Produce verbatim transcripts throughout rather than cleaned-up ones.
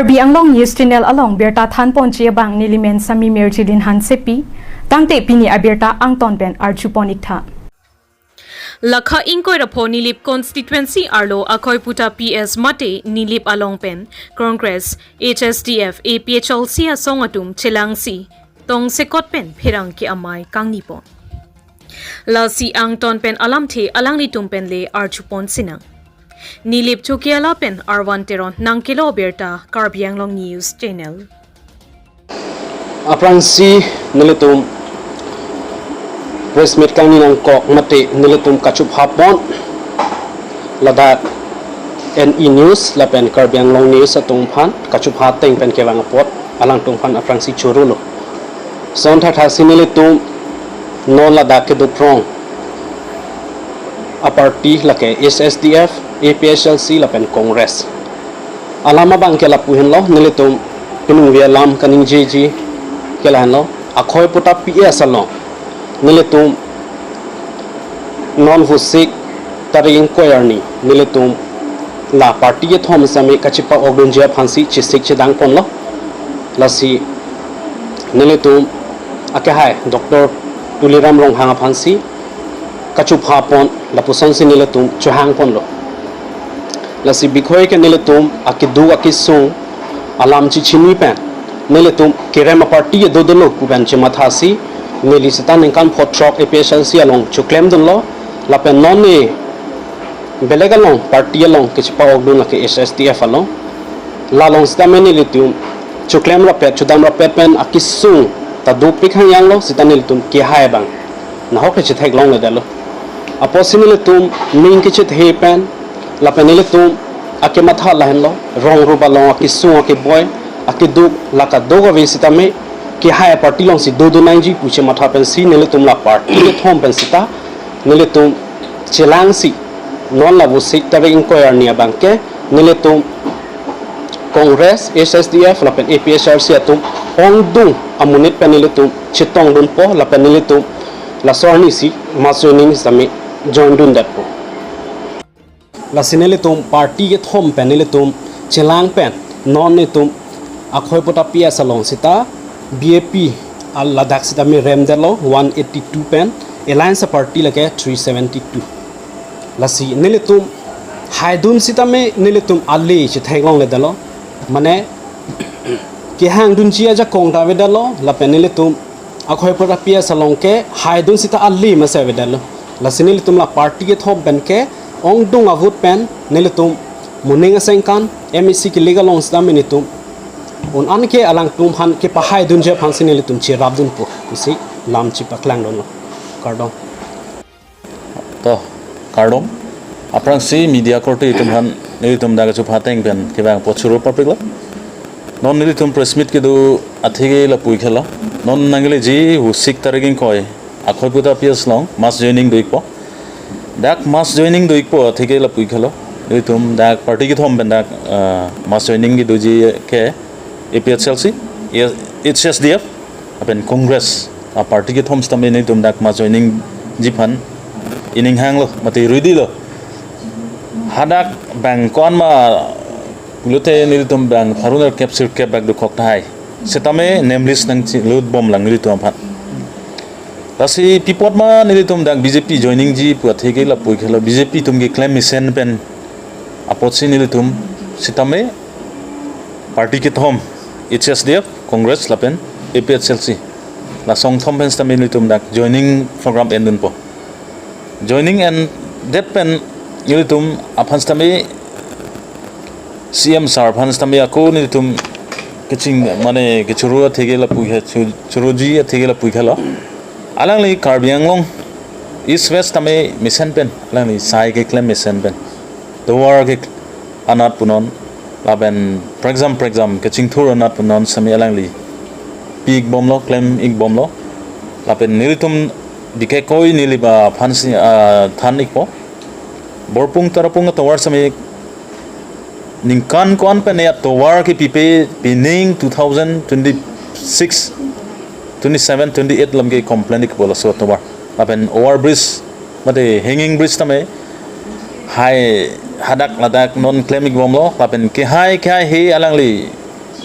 Karbi Anglong News Channel along birta thanponji abang nelimen Sami Mirjilin Hansepi, tangte pini abirta angton pen arjupon iktha. Lakha ingkoi ra pho Nilip constituency arlo Akhoiputa P S mate Nilip along pen Congress, H S D F, A P H L C asong atum chelangsi tongsekot pen pherangke amei kangnipon. Lasi angton pen alamthe alanglitum pen le arjupon sinang. Nilip Chokihola pen Arvan Teron nangkelo birta, Karbi Anglong News Channel. Aphrangsi nelitum press meet kangni nangkok mate nelitum kachuphapon ladak N E News lapen Karbi Anglong News atum aphan kachupha ateng pen kevang apot alangtum aphan aphrangsi choro lo. Lason thakthaksi nelitum non ladak kedo prong aparty lake H S D F, A P H L C lapen Congress. Alam abang ke lapu henlo, nelitum peningve alam kaningjeji ke lahenlo, Akhoiputa P S along nelitum non Vosik tarik ingkoi arni nelitum la party kethom sitame kachepa-okdunji aphansi chesik chedangponlo. Lasi nelitum akehai Doctor Tuliram Ronghang aphansi kachuphapon lapusonsi nelitum chohangponlo. Lasi bikhoi ke nelitum akeduk akesung alam chechini pen nelitum kerem aparty kedo dolo pu pen chemathasi neli seta ningkan phothrok A P H L C along choklemdunlo, lapen non ne belek along party along kachepa-okdun lake H S D F along. La along sitame nelitum choklem rapet, chodam rapet pen akesung ta dopik hangyanglo, seta nelitum kehai abang nahok le chetheklongledetlo. Apotsi nelitum ning kechethe pen lapen nelitum akematha lahenlo, rong rup along akesung akeboi akeduk la kadokave sitame kehai aparty alongsi dodun nangji pu chematha pensi nelitum la party kethom pen seta nelitum chelangsi non la Vosik tarik ingkoi arni abang ke nelitum Congress, H S D F lapen A P H L C atum ongdung amonit pen nelitum chetongdunpo lapen nelitum laso arnisi mass joining sitame joindundetpo. Lasi nelitum party kethom pen nelitum chelang pen non nelitum Akhoiputa P S along seta B J P al ladak sitame remdetlo one eighty-two pen, alliance party lake three seventy-two. Lasi nelitum haidun sitame nelitum ale chetheklongledetlo. Mane kehangdunji ajakong ta avedetlo, lapen nelitum Akhoiputa P S along ke haidun seta ale masi avedetlo. Lasi nelitum la party kethom pen ke ongdung avote pen nelitum moning asengkan M A C kilik along sitame nelitum un-an ke alangtum aphan kepahaidunji aphansi nelitum cherapdunpo pusi lam chepaklangdunlo. Kardom. To, kardom. Aphrangsi media korte atum aphan nelitum dak kachupha ateng pen kevang apot choro papiklo. Non nelitum press meet kedo atheke lapu ikhalo. Non nangkeleji Vosik tarik ingkoi Akhoiputa P S along mass joining do-ikpo. Dak mass joining do-ikpo atheke lapu ikhalo. Nelitum dak party kethom pen dak, ah, mass joining kedoji ke A P H L C, H S D F, lapen Congress aparty kethom sitame nelitum dak mass joiningji aphan ining hanglo, mate ready lo. Hadak bang ko-an ma pulote nelitum bang pharo nerkep sirkep bak dokok tahai. Sitame name list nangchilut bomlang nelitum aphan. Lasi pi apot ma nelitum dak B J P joiningji pu atheke lapu ikhalo, B J P atum keklem mesen pen apotsi nelitum sitame party kethom, H S D F, Congress lapen A P H L C, la asong thom pen sitame nelitum dak joining program endunpo. Joining endet pen nelitum aphan sitame C M sir aphan sitame ako nelitum keching mane kechoro atheke lapu ikha, chu-, choroji atheke lapu ikhalo. Alangli Karbi Anglong East West sitame mesen pen, alangli sai keklem mesen pen, tovar ke anat punon, lapen prekjam prekjam kechingthur anat punon sitame alangli pi-ik bomlo, klem-ik bomlo. Lapen nelitum bikekoi Nilip aphansi, ah, than-ikpo. Borpung Tarapung atovar sitame ningkan ko-an pen atovar kepipe, pining two thousand twenty-six, twenty-seven, twenty-eight lam ke complete-ikpo laso atovar. Lapen over bridge, mate hanging bridge sitame hai hadak ladak non klem-ik bomlo, lapen kehai kehai he alangli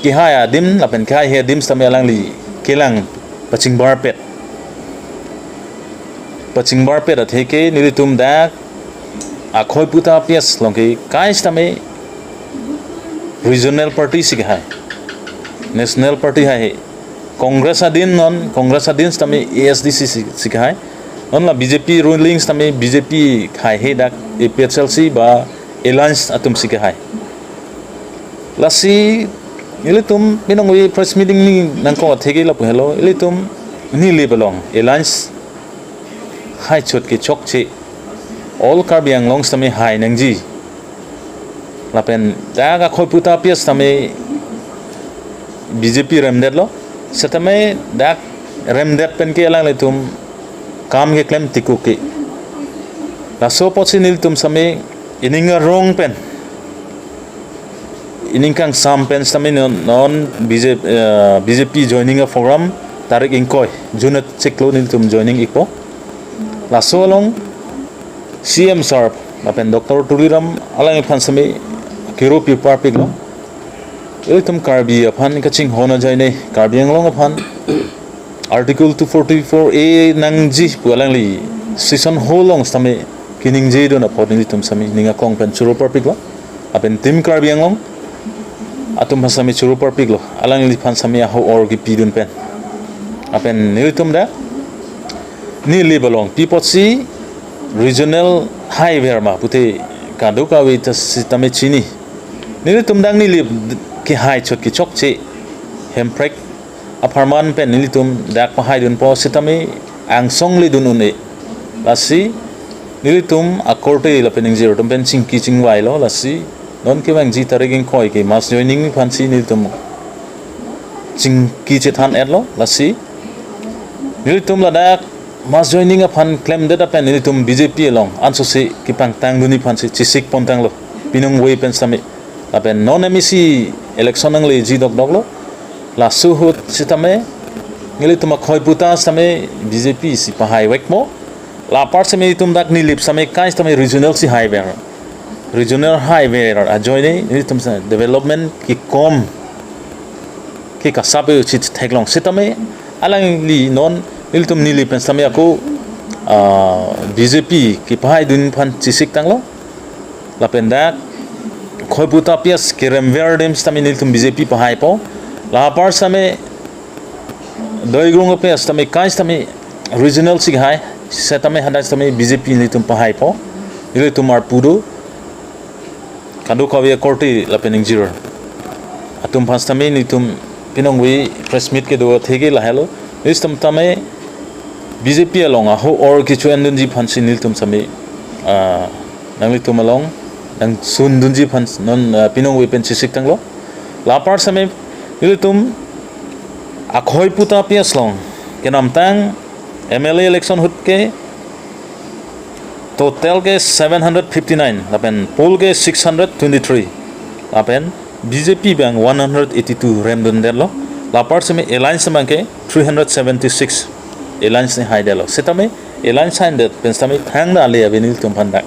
kehai adim lapen kehaihe adim sitame alangli kelang pachingbarpet. Pachingbarpet atheke nelitum dak akhoi puta pias along ke kai sitame regional party si kehai. National party haihe. Congress adin non, Congress adin sitame A S D C si, si kehai. Non la B J P ruling sitame B J P haihe dak A P H L C ba alliance atum si kehai. Lasi ilitum pinong wi press meeting ni nangkok atheke lapu helo, ilitum Nilip along alliance hai chot ke chokche, all Karbi Anglong sitame hai nangji. Lapen dak akhoi puta pias sitame B J P remdetlo. Sitame dak remdet pen ke alanglitum kam keklem tikuk ke. Laso apotsi nelitum sitame ining arong pen, ining kangsam pen sitame non, non B J, eh, B J P joining a-program tarik ingkoi June chiklo nelitum joining ikpo. Laso along C M sir lapen Doctor Tuliram alangliphan sitame kiro piparpiklo. Ilitum Karbi aphan kachinghon ajoine Karbi Anglong aphan Article two forty-four A nangji pu alangli session hall along sitame kiningjedun apot nelitum sitame ning akong pen choro parpiklo. Lapen Team Karbi Anglong atum aphan sitame choro parpiklo. Alangliphan sitame aho-or kipidun pen. Lapen nelitum dak Nilip along pi apotsi regional haiver ma pute kadokave ta sitame chini. Nelitum dak Nilip kehai chot ke chokche, Hemprek apharman pen nelitum dak pahaidunpo sitame angsong ledun un-e. Lasi nelitum akorte lapen ingjir atum pen chingki chingvailo, lasi non kevangji tarik ingkoi ke mass joining aphansi nelitum chingki chethan-etlo. Lasi nelitum ladak mass joining aphan klemdet apen nelitum B J P along ansose kepangtangdunji aphansi chesik pontanglo, pinong wi pen sitame. Lapen non M A C election nangleji dokdoklo. Laso ahut sitame nelitum akhoi puta sitame B J P si pahai vekmo. La apar sitame itum dak Nilip sitame kai sitame regional si haiver. Regional haiver ajoine nelitum sitame development kekom ke kasape uchit theklong sitame alangli non nelitum Nilip pen sitame ako, ah, B J P kepahaidun aphan chesik tanglo. Lapen dak khoi puta pias keremver adim sitame nelitum B J P pahaipo. La apar sitame Doigrung apias sitame kai sitame regional si kehai, sitame hadak sitame B J P nelitum pahaipo. Nelitum arpu do, kadokave akorte lapen ingjir atum aphan sitame nelitum pinong wi press meet kedo atheke lahelo. Nelitum tame B J P along aho-or kecho-endunji aphansi nelitum sitame, ah, nanglitum along nangsundunji aphan non, ah, pinong wi pen chesik tanglo. La apar sitame nelitum akhoi puta pias along kenamtang M L A election ahut ke total ke seven hundred fifty-nine, lapen poll ke six hundred twenty-three, lapen B J P abang one hundred eighty-two remdundetlo. La apar sitame alliance abang ke three hundred seventy-six alliance ne haidetlo. Sitame alliance haidet pen sitame thangta ale ave nelitum aphan dak.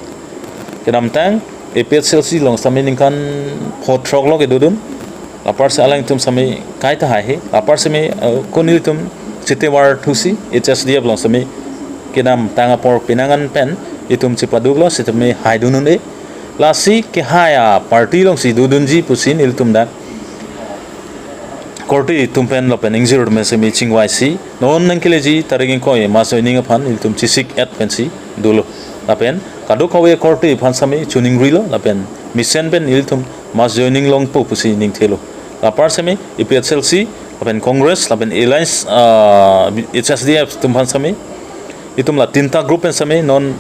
Kenamtang A P H L C along sitame ningkan pho throklo kedodun. La apar si alangtum sitame kaita haihe. La apar sitame, eh, ko nelitum chitevar thusi H S D F along sitame kenamtang apor pinangan pen itum chepaduklo sitame haidun un-e. Lasi kehai a-party alongsi dodunji pusi nelitum dak korte atum pen lapen ingjir atum pen sitame chingvaisi non nangkeleji tarik ingkoi mass joining aphan nelitum chesik-et pensi dolo. Lapen kadokave korte aphan sitame choningrilo lapen mesen pen nelitum mass joining longpo pusi ningthelo. La apar sitame A P H L C lapen Congress lapen Alliance, ah, H S D F atum aphan sitame itum la tinta group pen sitame non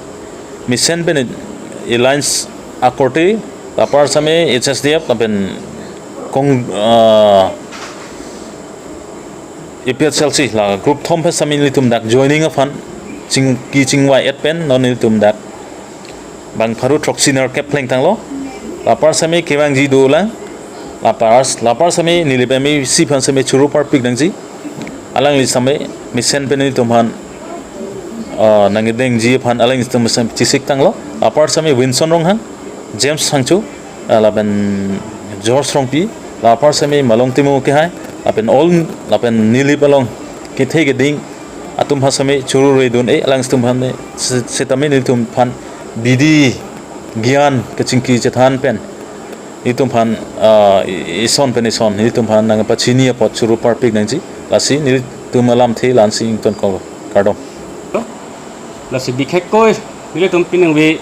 mesen pen Alliance akorte, la apar sitame H S D F lapen Cong-, ah, A P H L C la group thom pen sitame nelitum dak joining aphan chingki chingvai-et pen non nelitum dak bang pharo throksi nerkep plengtanglo. La apar sitame kevangji dolang. La apar, la apar sitame Nilip M A C aphan sitame choro parpik nangji. Alangli sitame mesen pen nelitum aphan, ah, nangkedengji aphan alanglitum sitame chesik tanglo. La apar sitame Winson Ronghang, James Sangchu, ah, lapen George Rongpi, La apar semi Malong Timung kehai, lapen all, lapen Nilip along kethe keding atum aphan semi churu redun e, alang atum aphan me se-, setame nelitum aphan bidi gyan kachingki chethan pen nelitum aphan, ah, i-, ison pen ison nelitum aphan nangpachini apot churu parpik nangji. Lasi nelitum alamthe la-ansi ingtonkok, kardom. Lasi bikhekkoi nelitum pinangve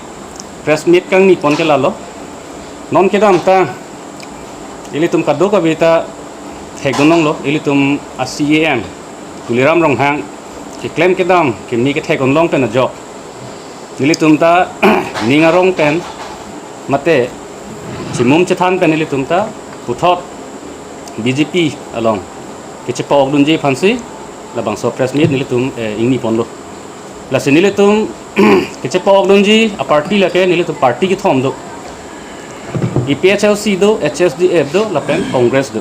press meet kangni pon ke lalo. Non kedamtang ilitum kadokave ta thekdun longlo, ilitum a-C E M Tuliram Ronghang keklem kedam keme kethek-un long pen ajok nelitum ta ning arong pen mate chimum chethan pen ilitum ta puthot B J P along kechepa-okdunji aphansi labangso press meet nelitum, eh, ingni ponlo. Lasi nelitum kechepa-okdunji a-party lake nelitum party kethom do. A P H L C do, H S D F do, lapen Congress do.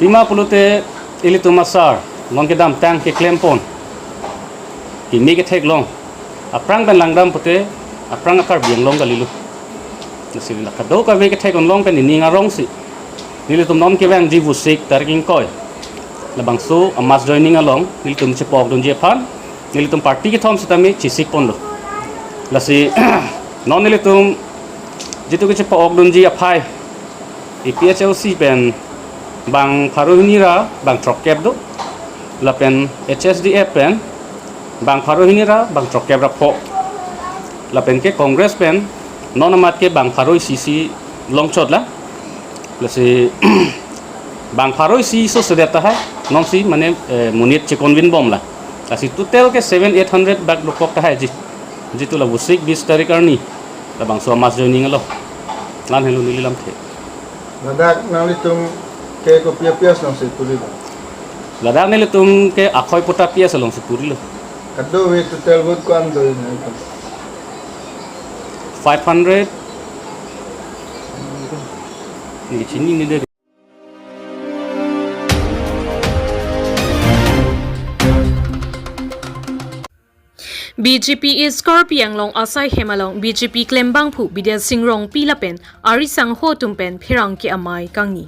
Pima pulote ilitum asar non kedamtang keklem pon keme kethek long aphrang pen langdam pute aphrang a-Karbi Anglong kalilo. Lasi la kadokave kethek-un long pen ning arongsi nelitum non kevangji Vosik tarik ingkoi labangso a-mass joining along nelitum chepa-okdunji aphan nelitum party kethom setame chesik ponlo. Lasi non nelitum jitu kechepa-okdunji aphai A P H L C pen bang pharo hini ra bang throkkep do, lapen H S D F pen bang pharo hini ra bang throkkep ra pho, lapen ke Congress pen non amat ke bang pharo isi si longchot la. Lasi bang pharo isi so sedet tahai nonsi mane, eh, monit che-convene bom la. Lasi total ke seven eight hundred bak dokok tahai ji. Jitu la Vosik bis tarik arni labangso a-mass joining alo. La-an helo neli lamthe. Ladak nanglitum ke kopi a-P S alongsi purilo? Ladak nelitum ke akhoi pota P S alongsi purilo. Kadokave total vote ko-an do nelitum? Five hundred. Neli chinine dei. B J P East Karbi Anglong asai hem along B J P klembangphu Bidya Sing Rongpi lapen ari sangho atum pen pherangke amei kangni.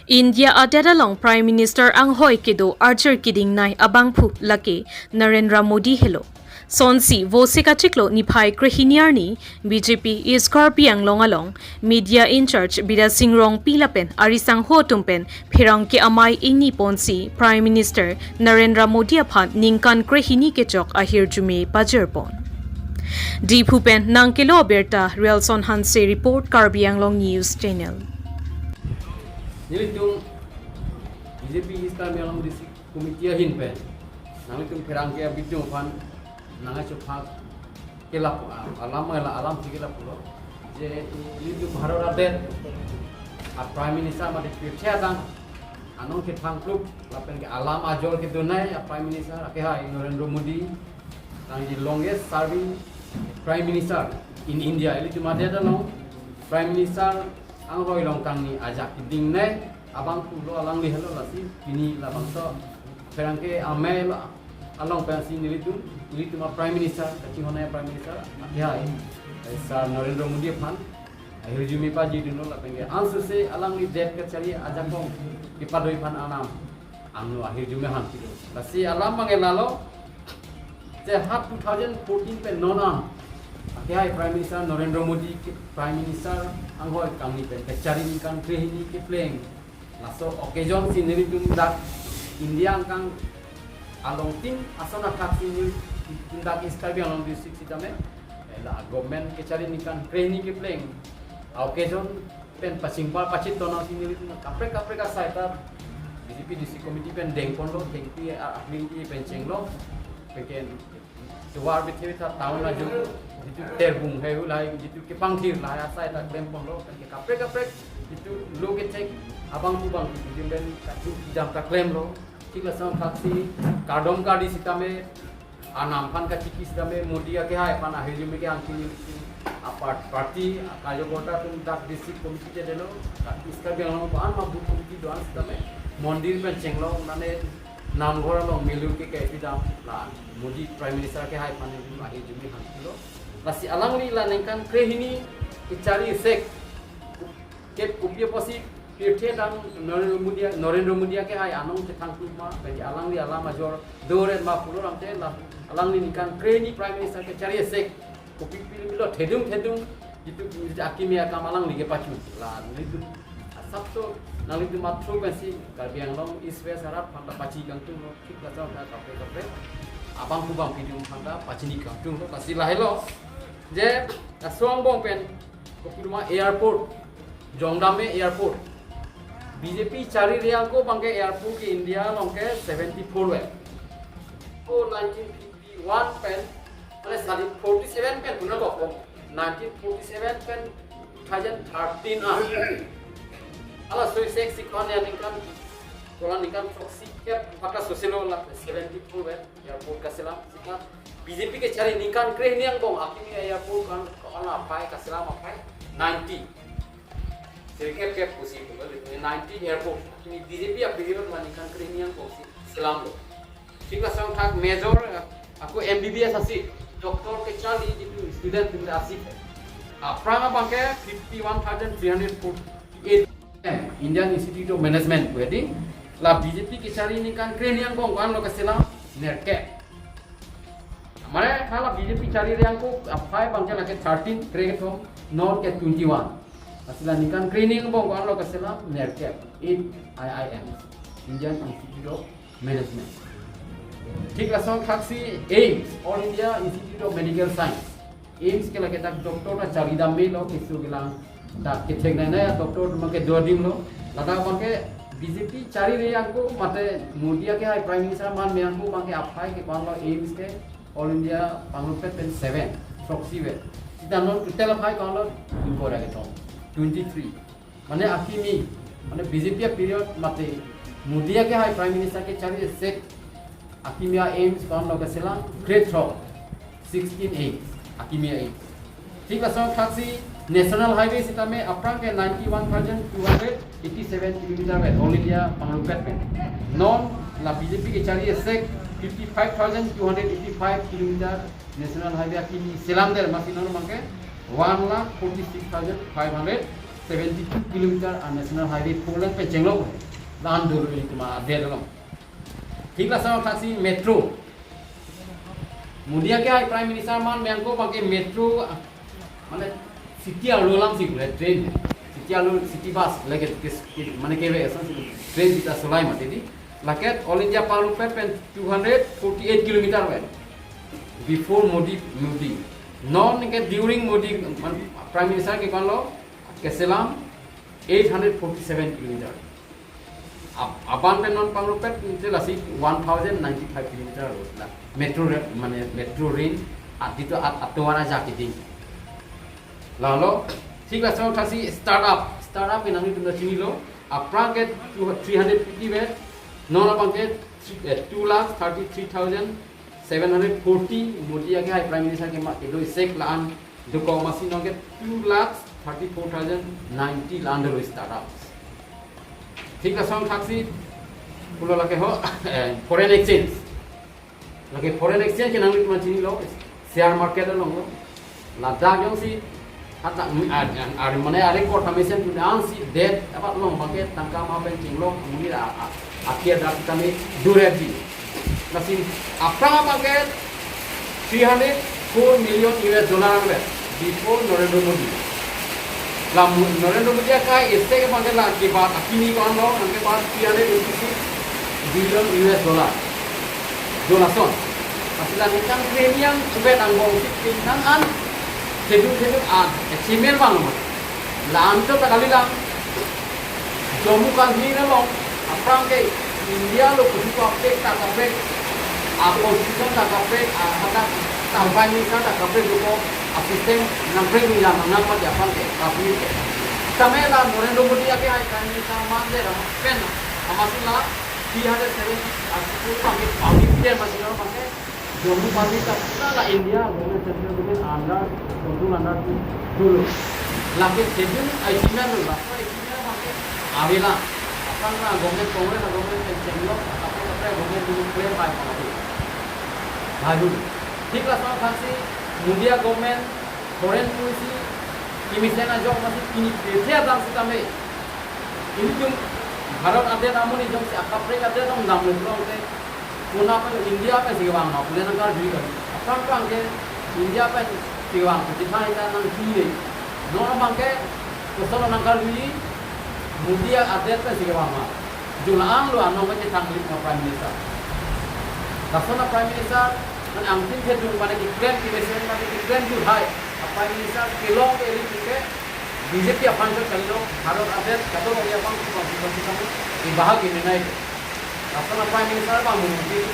India adet along Prime Minister anghoi kedo arjir keding nei abangphu lake Narendra Modi helo. Sonsi Vosik achiklo niphai krehini arni B J P East Karbi Anglong along media in-charge Bidya Sing Rongpi lapen ari sangho atum pen pherangke amei ingni ponsi Prime Minister Narendra Modi aphan ningkan krehini kechok ahirjume pajir pon. Diphu pen nangkelo abirta Rialson Hanse report, Karbi Anglong News Channel. Nelitum B J P East Karbi Anglong District Committee ahin pen nanglitum pherangke abitung aphan nangkachophak kelap, ah, alam la alamthe kelaplo. Je ilitum Bharat adet a-Prime Minister mate pirthe adang anong kethang plup lapen ke alam ajor kedo nei a-Prime Minister akehai Narendra Modi, tangji longest serving Prime Minister in India. Ilitum adet along Prime Minister anghoi long kangni ajak keding nei abangphu lo, alangli helo. Lasi pini labangso pherangke amei lo along pensi nelitum, nelitum a-Prime Minister, kachinghon a-Prime Minister akehai, eh, Sir Narendra Modi aphan ahirjume pajir dunlo lapen ke ansose alangli det kachari ajakong kepadoi aphan arnam angno ahirjume hangpilo. Lasi alam abang lalo, je ha two thousand fourteen pen non an akehai Prime Minister Narendra Modi ke Prime Minister anghoi kangni pen kachari ningkan krehini kepleng. Laso occasion si nelitum dak India angkang along tin ason athak si nelitum dak East Karbi Anglong District sitame, eh, la government kachari ningkan krehini kepleng a-occasion pen pachingpar pachit tonang si nelitum kaprek kaprek asai ta B J P District Committee pen dengponlo, thengpi a-, aklingpi pen chenglo, penke tovar bithe ta town ajo, jitu terbung haihu lahai, jitu kepangthir lahai asai ta klemponlo, penke kaprek kaprek jitu lo kethek abangphu abang jitu pen kachingki dam ta klemlo. Thik lason thaksi kardom kardi sitame, arnam aphan kachiki sitame, Modi akehai aphan ahirjume kehang kini a-par-, party a-karyakarta atum dak District Committee te delo, dak East Karbi Anglong ko-an ma booth committee do-an sitame, mondir pen chenglo, mane namghor along melu ke kepi dam, la Modi Prime Minister akehai aphan ahirjume hangpilo. Lasi alangli la ningkan krehini kachari sek Kep kopi apotsi pirthe adang Narendra Modi, Narendra Modi akehai anong chethang tu ma, pensi alangli alam ajor doret ma pulo rangte la, alangli ningkan krehini Prime Minister kechari esek, kopi pil milo thedung thedung, jitu akimi akam alangli kepachun. La, nanglitum asap to, nanglitum matro pensi Karbi Anglong East West arat aphanta pachi kangtung lo, thik lason ta kaprek kaprek abang kubang pidum aphanta pachini kangtung lo, lasi lahelo. Je, laso angbong pen, kopi ma airport, Jongdame Airport. B J P chari riang ko abangke airport ke India along ke seventy-four vet. Ko nineteen fifty-one pen, mane sadi forty-seven pen puno ko, nineteen forty-seven pen two thousand thirteen ah. Ala soi sek sikon ya ningkan, kola ningkan proxy kep, maka sosilo la seventy-four vet. Airport kaselam, sita B J P kechari ningkan krehini angbong akimi airport ko-an, ko-an aphai kaselam aphai ninety. Sirkep kep pusi pulo, ninety airport. Akimi B J P aperiod ma ningkan krehini angbong si selamlo. Thik lason thak major, eh, ako M B B S asi, doctor kechari jitu student tum asi. Aphrang abangke fifty-one thousand three hundred forty-eight. Indian Institute of Management pu hedi, la B J P kechari ningkan krehini angbong ko-an lo kaselam, nerkep. Mane hala B J P chari riang ko aphai abangke lake thirteen, kre kethom, non ke twenty-one. Lasi la ningkan krehini angbong ko-an lo kaselam, nerkep, eight I I M, Indian Institute of Management. Thik lason thaksi AIIMS, All India Institute of Medical Science. AIIMS ke lake dak doctor ta chari dam melo, keso kelang dak kethek nai nai doctor atum ke do adim lo. Ladak abangke B J P chari riang ko mate Modi akehai Prime Minister man meyang ko abangke aphai ke ko-an lo AIIMS ke All India pangrupet pen seven, throksi vet. Sita non total aphai ko-an lo ingkoi ra kethom, twenty-three. Mane akimi, mane B J P aperiod mate Modi akehai Prime Minister kechari esek akimi a-AIIMS ko-an lo kaselam, grade throk, sixteen A, akimi a-AIIMS. Thik lason thaksi National Highway sitame aphrang ke ninety-one thousand two hundred eighty-seven kilometer vet, All India pangrupet pen. Non la B J P kechari esek fifty-five thousand two hundred eighty-five kilometer National Highway akimi selamdet, masi non abangke one lakh forty-six thousand five hundred seventy-two kilometer a-National Highway four lane pen chenglok. La-an dolo itum adet along. Thik lason thaksi metro. Modi akehai Prime Minister man meyang ko abangke metro, ah, mane city arlo alam si pule train, city arlo, city bus, lake ke, ke, mane keve ason si train sita solai mati di. Lake All India pangrupet pen two hundred forty-eight kilometer vet. Before Modi, Modi. Non ke during Modi, man, Prime Minister ke ko-an lo, keselam eight hundred forty-seven kilometer. Ab-, aban pen non pangrupet pen te lasi one thousand ninety-five kilometer lo la metro rail, mane metro rail, adi to at-, atovar ajak kiding. Lalo, thik lason thaksi startup, startup ke nanglitum ta chinilo, aphrang ke two, three hundred fifty vet, non abangke three, eh, two lakh thirty-three thousand seven hundred forty, Modi akehai Prime Minister ke ma kedo esek la-an dokok, masi non ke two lakh thirty-four thousand ninety la-an dolo startups. Thik lason thaksi pulo lake ho, eh, foreign exchange. Lake foreign exchange ke nanglitum ta chinilo, share market along lo. Ladak jongsi, hata, mm, ar, ar, ar, mane are kor tame sen tu dan si det, abat along abangke tangka ma pen chenglok, muni a, a, akhir dak kami duret di. Lasi aphrang abangke three hundred four million U S dollar vet before Narendra Modi. La Mo-, Narendra Modi akehai esek abangke la kebat akimi ko-an lo, nang kebat three hundred eighty-six billion U S dollar. Dollar son. Lasi la ningkan krehini angbong vet angbong si nang an thedung thedung an achievement abang lo. La-an to ta kalilang. Jammu Kashmir along aphrang ke India lo kusu kaprek ta kaprek, a constitution ta kaprek, a hadak ta Prime Minister ta kaprek dokok, a system nangprek ningje nang mati aphrang ke Kashmir ke. Tame la Narendra Modi akehai Prime Minister man de ram pen, amatsi la three hundred seventy article abangke pawi pide, amatsi la abangke Jammu Kashmir ta pura la India government, central government under control under tu dolo. Lake thedung achievement lo, laso achievement abangke avelang. Aphrang la government, Congress government pen chenglok, kaprek kaprek government dulu clear pai pangati. Bayu. Thik lason thaksi Modi a government foreign policy Kemesen ajok masi pini pethe adam sitame, ilitum Bharat adet amonit jongsi akaprek adet along damlo pulote, puna pen India pensi kevang ma pule nangkarjui kali. Aphrang phrang ke India pensi kevang, kachethang ita nangjuile. Non abang ke kosonlo nangkarjui, Modi adet pensi kevang ma. Jula-an lo anong kachethang lik ma Prime Minister. Lason a Prime Minister, mane angthin thedung mane keklem kemesen mane keklem juhai a Prime Minister kelong ke ili ke B J P aphan ke kalilo, Bharat adet kadokave aphan ke pangsi pangsi kami ibahag ini nai. Lason a Prime Minister abang mungkin,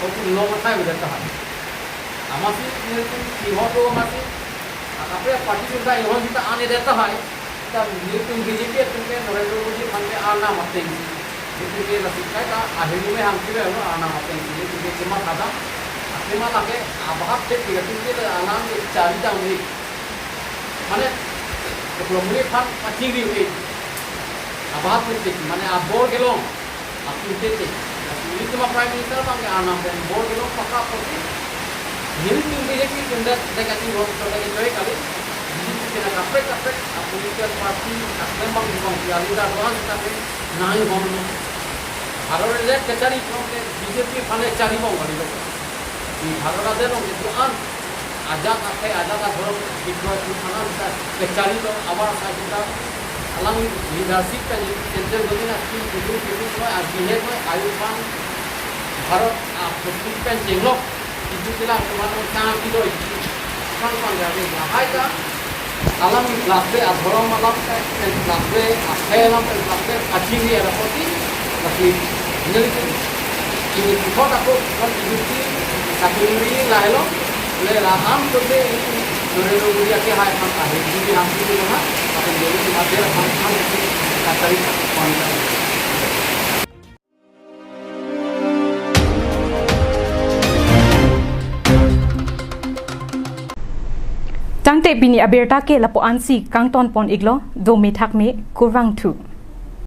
o pun long athai udah tahan. Amatsi nelitum ihon do amatsi, akaprek party sunda ihon sita an-edet tahai. Ta nelitum B J P atum ke Narendra Modi aphan ke arnam atengsi, nelitum ke lasi kaita ahiru me hangki ve lo arnam atengsi, nelitum ke kemat adam, kemat lake abahat thek ke nelitum ke alam ke chari dam ni. Mane, Narendra Modi aphan kachingri ke, abahat thek thek, mane abor kelong. Apin tete. Lasi nelitum a Prime Minister abang ke arnam pen bor kelong pakka apotsi, nelitum B J P atum det det kachingrum so det kachoi kali. B J P atum ke kaprek kaprek a political party aklem abang dibang pi a leader do-an sitame nai bomlo. Bharat adet kachari pulong ke B J P aphan le chari bom kalilo. Di Bharat adet along kedo-an ajat akhei, ajat adhorom kekroi atum aphan ta kacharilo, abar asai ta alang leadership pen central government atum kedo kedo noi, abihe noi, ayushman Bharat a-, apusi pen chenglok idu kila keman sang kidoi. Sang sang jadi lahai ta alam class B, adhorom alam pen class B, akhei alam pen class B, achini era poti, tapi ini itu, ini itu kota ko, kan itu di satu ini lah lo, le la am tu de, Narendra Modi ake hai kan ahi, ini ham tu de ha, tapi jadi itu mati lah ham ham itu kacari tak kuan. Tangte pini abirta ke lapu-ansi kangton pon iklo, do methak me kurvangthu.